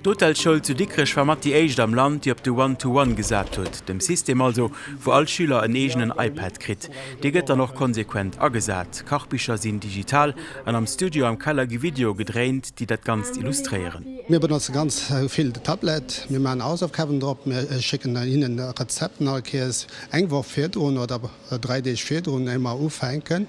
D'Hotelschoul zu Dikrech war mat déi éischt am Land, déi op de One-to-One gesat huet, dem System also, wou all Schüler en eegenen iPad kritt. Dee gëtt dann och konsequent agesat. Kachbicher sinn digital an am Studio am Keller gi Videoe gedréint, déi dat Ganzt illustréieren. Mir benotze ganz vill de Tablet, mir maachen Hausaufgaben drop, mir schécken hinnen Rezepten all Kéiers eng Woch virdrun oder 3 Deeg virdrun, éier mer ufänken.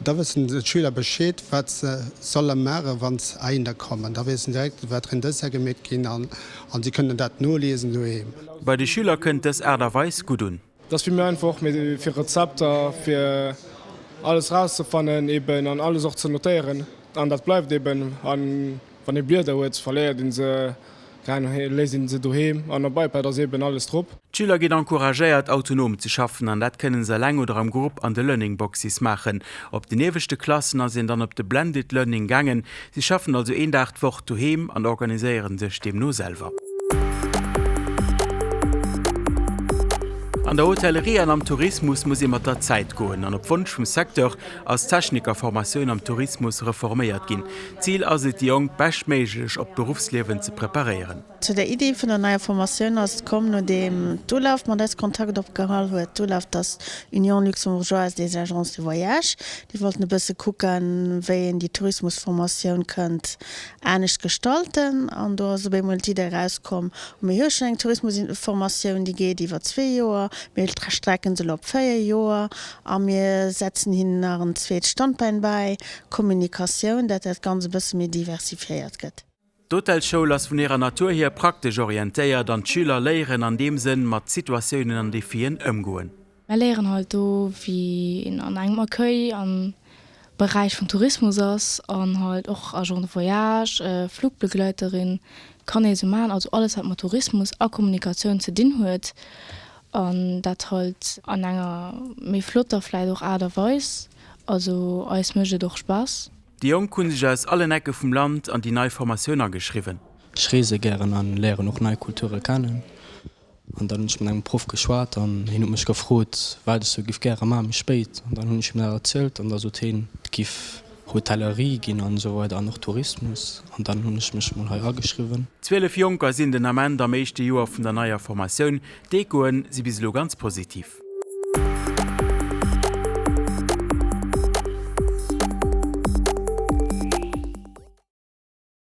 Da wëssen d'Schüler Bescheed, wat se solle maachen, wa se heihinner kommen. Da weess en direkt, wat fir en Dessert gemeet ginn an si kënnen dat noliesen doheem. Bei de Schüler kënnt dës Aart a Weis gutt un. Dat ass vill méi einfach och fir Rezepter, fir alles rauszefannen eben an alles och ze notéieren. An dat bleift eben. An wann ee Blieder huet, verléiert ee se. Dann léisst een se doheem an op iPad ass eben alles drop. D'Schüler ginn encouragéiert autonom ze schaffen an dat kënnen se eleng oder am Grupp an de Learning Boxes maachen. Op den ieweschte Klassen ass een dann op de Blended Learning gaangen. Si schaffen also een Dag d'Woch doheem an organiséieren sech deemno selwer. An der Hotellerie an am Tourismus muss ee mat der Zäit goen an op Wonsch vum Secteur ass d'Technikerformatioun am Tourismus reforméiert ginn. D'Zil ass et, déi Jonk beschtméiglech op d'Beruffsliewen ze preparéieren. Zu der Iddi vun der neier Formatioun ass et komm, nodeem d'ULAV mat eis Kontakt opgehall huet. D'ULAV, dat ass d'Union Luxembourgeoise des Agences de Voyage. Déi wollten e bësse kucken, wéi een déi Tourismusformatioun kënnt anescht gestalten. An do ass op eemol d'Idee erauskomm, mir hu schonn eng Tourismusformatioun, déi geet iwwer zwee Joer, mir strecken se elo op 4 Joer a mir setzen hinnen nach en zweet Standbein bäi, Kommunikatioun, dat dat Ganzt e bësse méi diversifiéiert gëtt. D'Hotelschoul ass vun hirer Natur hier praktesch orientéiert an d'Schüler léieren an deem Sënn mat Situatiounen an Defien ëmgoen. Mär léieren halt do wéi een an engem Accueil am Beräich vum Tourismus ass an halt och Agent de voyage, Flugbegleiterin kann ee sou maachen, also alles wat mat Tourismus a Kommunikatioun ze dinn huet an dat halt an enger méi flotter vläit och Aart a Weis. Also eis mécht et och Spaass. Déi Jonk hunn sech aus allen Ecke vum Land an déi nei Formatioun ageschriwwen. Ech reese gären an léieren och nei Kulture kennen. An dann hunn ech mat engem Proff geschwat an hien huet mech gefrot, wat ech sou giff gäre maachen méi spéit. An dann hunn ech him dat erzielt an da sot hien, et giff Hotellerie ginn an esou weider an och Tourismus. An dann hunn ech mech mol hei ageschriwwen. 12 Jonker sinn den Ament am éischte Joer vun der neier Formatioun. D'Echoen si bis elo ganz positiv.